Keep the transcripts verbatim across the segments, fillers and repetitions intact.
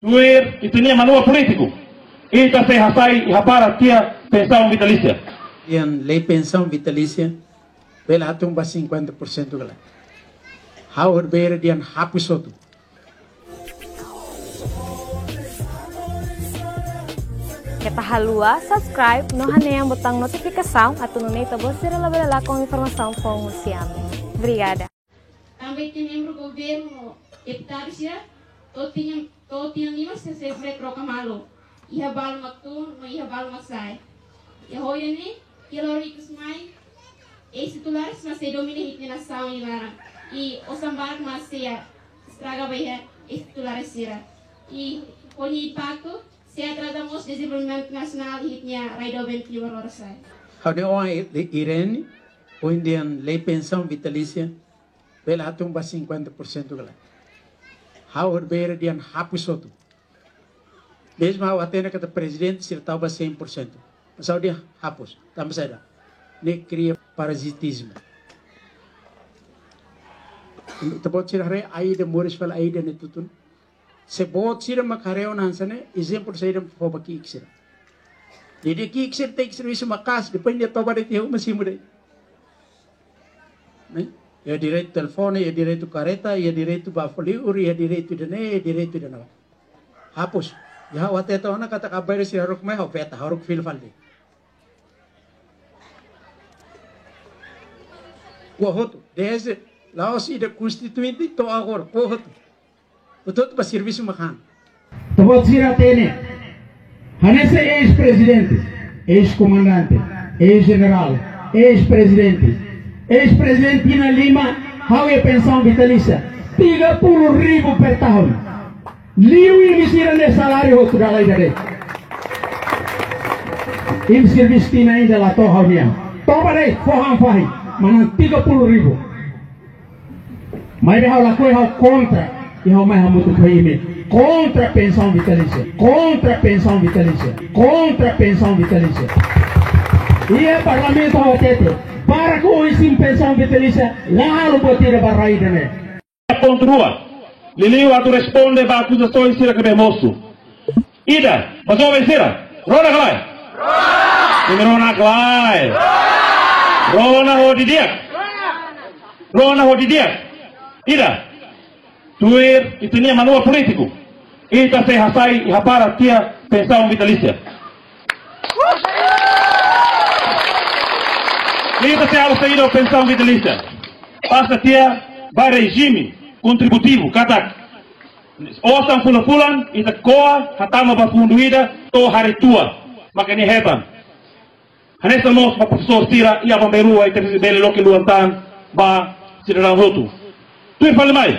Tuir ita-nia manuál polítiku, ita sei hasai i hapara tiha pensaun vitalísia. Iha lei pensaun vitalísia, bele hatun ba cinquenta por cento ka lae. Ha'u horibainhira dehan hapus hotu. Keta haluha subscribe no hanehan butaun notifikasaun atu nune'e ita-boot sira labele lakon informasaun foun husi ami. Obrigada. Tanba ita-nia membru governu, deputadu sira, to'o tinan, to'o tinan lima sira sei bele troka malu. Iha balu mak tun, no iha balu mak sa'e. Iha oin ne'e, iha lorokraik mai, eis-titulares mak sei domina ita-nia nasaun nia laran. I osan barak mak sei estraga ba iha eis-titulares sira. I ho nia impaktu, sei atraza mós dezenvolvimentu nasionál iha ita-nia rai doben Timor Lorosa'e. Ha'u-nia oan Irene, ohin dehan lei pensaun vitalísia, bele hatun ba cinquenta por cento ka lae. Ha'u horibainhira dehan hapus hotu. Mezmu ha'u hatene katak prezidente sira tau ba cem por cento. Mas ha'u dehan hapus. Tanba saida? Ne'e kria parazitizmu. Ita-boot sira haree Aida, moris fali Aida ne'e tutun. Se boot sira mak haree ona hanesan ne'e, ezemplu saida fó ba ki'ik sira. Jadi ki'ik sira tenke servisu maka'as, depois nia toba de'it iha uma simu de'it. Ne'e? Iha direitu telefone, iha direitu kareta, iha direitu ba fali ur, iha direitu ida-ne'e, iha direitu ida-ne'ebá. Hapus. Iha ha'u hatete ona katak kabair sira haruka mai ha'u veta, haruka fila fali. Ko'a hotu, desde la'ós ida konstituinte to'o agora, ko'a hotu. Hotu-hotu ba servisu mak han. Ita-boot sira hatene. Hanesan eis-prezidente, eis-komandante, eis-jenerál, eis-prezidente, eis-prezidente tinan lima, ha'u iha pensaun vitalísia tiga puluh ribu per tahun. Liu imi sira-nia saláriu hotu dala ida de'it. Imi servisu tinan ida la to'o ha'u-nian. Toba de'it, fó han fahi, manán tiga puluh ribu. Maibé ha'u lakohi, ha'u kontra, i ha'u mai hamutuk ho imi kontra pensaun vitalísia, kontra pensaun vitalísia, kontra pensaun vitalísia. Iha parlamentu ha'u hatete, barak ohin simu pensaun vitalísia, la halo buat ida ba rai ida-ne'e. Pontu rua, liuliu atu responde ba akuzasaun sira ne'ebé mosu. Ida, ba joven sira, rona ka lae? Imi rona ka lae? Rona ho didi'ak. Rona ho didi'ak. Ida, tuir ita-nia manuál polítiku, ita sei hasai i hapara tiha pensaun vitalísia. Ita sei halo saida ho pensaun vitalísia? Pasa tiha ba rejime kontributivu, katak osan fulan-fulan ita ko'a hatama ba fundu ida to'o hari tua, maka nia hetan. Hanesan mós ba profesór sira, iha aban-bainrua ita bele loke luan tan ba sidadaun hotu. Tuir fali mai,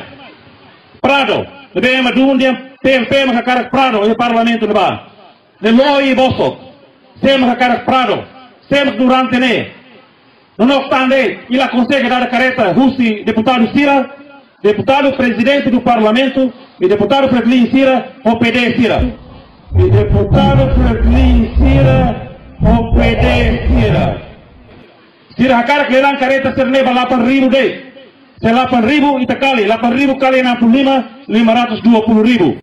Prado, ne'ebé ema dún dehan P L P mak hakarak Prado iha parlamentu ne'ebá. Ne'e loi bosok. Sé mak hakarak Prado? Sé mak durante ne'e? Nonook tan de'it, ita la konsege dada kareta husi deputadu sira, deputadu prezidente do parlamentu, i deputadu Fretilin sira, ho P D sira. I deputadu Fretilin sira, ho P D sira. Sira hakarak lelang kareta sira-ne'e ba lapan ribu de'it. Se lapan ribu ita kali, lapan ribu kali enam puluh lima, lima ratus dua puluh ribu.